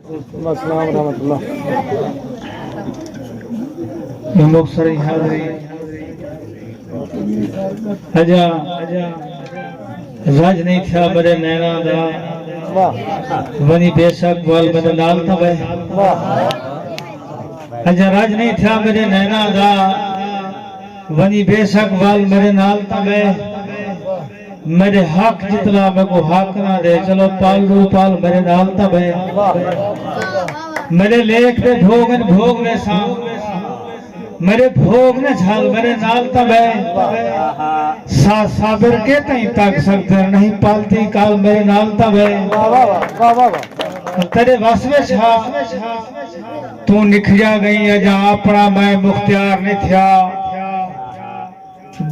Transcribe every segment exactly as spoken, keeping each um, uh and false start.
السلام ورحمۃ اللہ۔ مختصر حاضری۔ اجا رج نہیں تھیا میرے نینا دا، ونی بے شک وال میرے نال تھا بے۔ اجا رج نہیں تھیا میرے نینا دا، ونی بے شک وال میرے نال تھا بے۔ میرے حق جتلا میکوں حق نہ ݙے، چلو پال ݙو پال میرے نال تاں بھئے۔ میرے لیکھ دے بھوڳ ہن بھوڳ ویساں، میرے بھوڳ نہ جھل میرے نال تاں بھئے۔ سا صابر کے تئیں تک سڳدے، نہیں پالتی کال میرے نال تاں بھئے۔ تیݙے وس وچ ہا، توں نکھڑیا ڳئیں، اڄاں اپݨا میں مختیار نہیں تھیا۔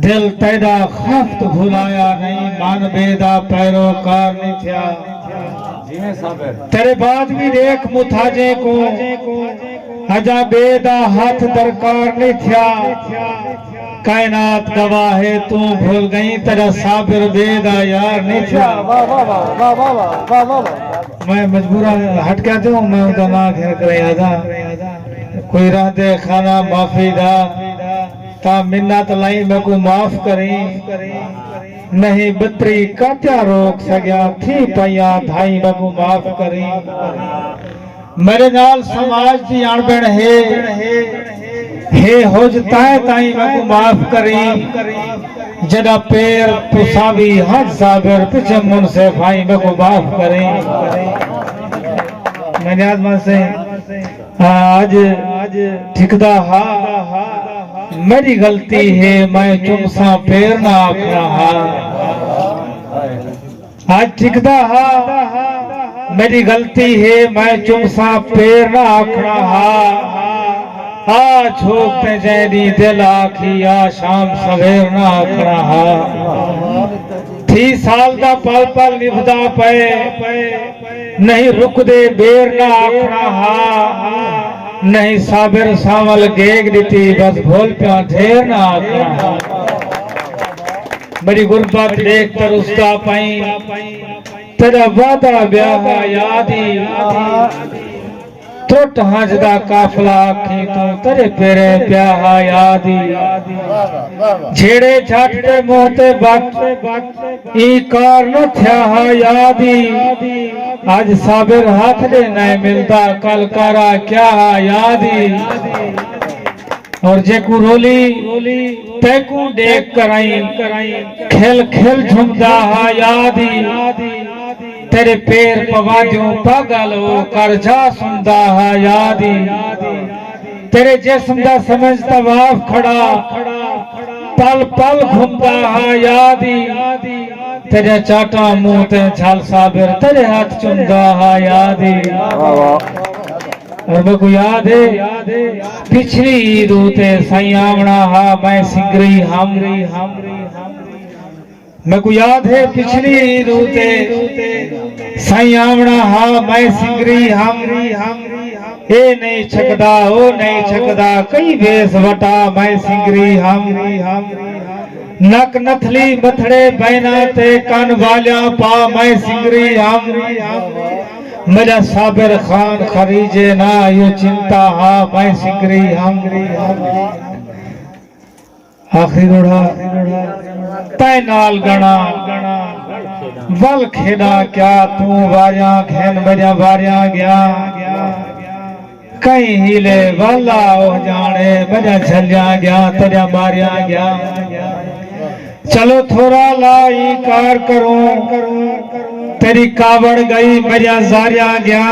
دل تیݙا خفت بھلایا نہیں، من ٻئے دا پیروکار نہیں تھیا۔ تیݙے بعد وی ݙیکھ متھاجیں کوں، اڄاں ٻئے دا ہتھ درکار نہیں تھیا۔ کائنات گواہ ہے توں بھل ڳئیں، تیݙا صابر ٻئے دا یار نہیں تھیا۔ میں مجبوراً ہٹ کے آتے ہوں، میں اوندا ناں گھن کریں آہداں۔ کوئی راہ دے خانہ معافی دا، تاں منت لائیں میکوں معاف کریں۔ نہیں بتری کاتیاں روک سڳیاں، تھی پئیاں دھائیں میکوں معاف کریں۔ میݙے نال سماج دی اݨبݨ ہے، ہے حج تائیں تائیں میکوں معاف کریں۔ جݙاں پیر پساوی حج صابر، پچھے منصف آئیں میکوں معاف کریں۔ میں نیاز مان سئیں۔ اڄ ٹھکدا ہا میݙی غلطی ہے، میں چمساں پیر نہ آکھݨا ہا۔ اڄ ٹھکدا ہا میݙی غلطی ہے، میں چمساں پیر نہ آکھݨا ہا۔ آ جھوک تے جئیں ݙینہہ دل آکھی، آ شام سویر نہ آکھݨا ہا۔ تھی سال دا پل پل نبھدا پئے، نہیں رکدے ٻیر نہ آکھݨا ہا۔ نہیں صابر سانول گیگ ݙتی، بس بھول پیاں ڈھیر نہ آکھݨا ہا۔ میݙی غربت ݙیکھ ترسدا پئیں، تیݙا وعدہ ٻیا ہا یاد ای۔ ترٹ ہنج دا قافلہ آکھیں توں، تیݙے پیریں پیا ہا یاد ای۔ جھیڑے جھٹ تے منہ تے وقت، ایں کار نہ تھیا ہا یاد ای۔ اڄ صابر ہتھ ݙے نئیں ملدا، کل کارا کیا ہا یاد ای۔ اور جیکوں رولی تیکوں ݙیکھ کرائیں، کھل کھل جھمدا ہا یاد ای۔ تیݙے پیر پواندیوں پاڳل او کر جا سݨدا ہا یاد ای۔ تیݙے جسم دا سمجھ طواف کھڑا، پل پل گھمدا ہا یاد ای۔ تیݙیاں چاٹاں منہ تے جھل صابر، تیݙے ہتھ چمدا ہا یاد ای۔ اور میکوں یاد ہے، پچھلی عید اتے سائیں آوݨا ہا، میں سنگری ہم۔ میکوں یاد ہے، پچھلی عید اتے سائیں آوݨا ہا، میں سنگری ہم۔ اے نئیں چھکدا، او نئیں چھکدا، کئی ویس وٹا، میں سنگری ہم۔ نک نتھلی متھڑے بیناں تے کن والیاں پا، میں سنگری ہم۔ میݙا صابر خان خریجے نہ، ایہو چنتا ہا، میں سنگری ہم۔ آخری ݙوہڑا، تیں نال ڳݨاں ول کھیݙاں کیا، توں واریاں گھن میݙیاں واریاں ڳیا۔ کہیں ہیلے والا اوہ ڄاݨے، میݙیاں جھلیاں ڳیاں، تیݙیاں ماریاں ڳیاں۔ چلو تھورا لا ایں کار کروں، تیݙی کاوڑ ڳئی، میݙیاں زاریاں ڳیاں۔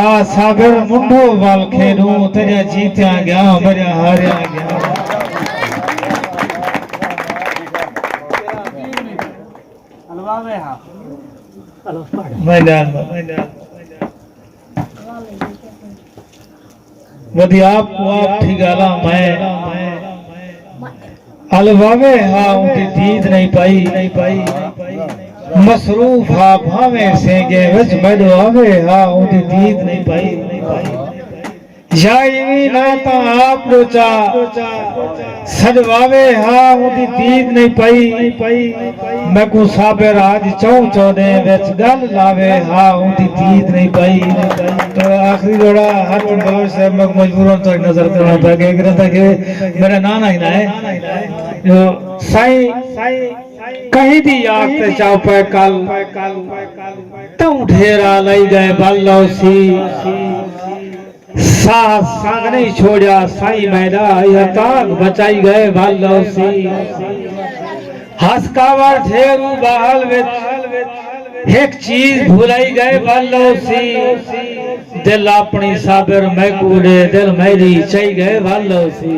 آ صابر منڈھو ول کھیݙوں، تیݙیاں جیتیاں ڳیاں، میݙیاں ہاریاں ڳیاں۔ میں ݙال، میں ݙال۔ ودی آپ کوں آپ تھی ڳالھاں میں۔ الواوے ہا اوندی دید نئیں پائی، مصروف ہا بھاویں سینگے وچ، میݙو آوے ہا اوندی دید نئیں پائی۔ یا ایویں نہ تاں آپ ݙوچا سݙواوے ہا، اوندی دید نئیں پئی۔ میکوں صابر آج چئوں چودیں وچ ڳل لاوے ہا، اوندی دید نئیں پئی۔ تو آخری جوڑا ہر چنڈوش صاحب میکوں مجبوراً تہاݙی نظر کرݨا پئے ڳئے، کیوں تاں کہ میݙا نانا ہی نہ ہے۔ جو سائیں کہیں دی یاد تے چاؤ پئے کل، توں ڈھیرا لئی ڳئے بھل لوسی۔ ساہ سنگ نئیں چھوڑیا سائیں میݙا، ایہا تاک بچائی ڳئے بھل لوسی۔ ہس کاوڑ ڈھیرو ٻاہل وچ ہک چیز بھلائی ڳئے بھل لوسی۔ دل اپݨی صابر میکوں ݙے، دل میݙی چائی ڳئے بھل لوسی۔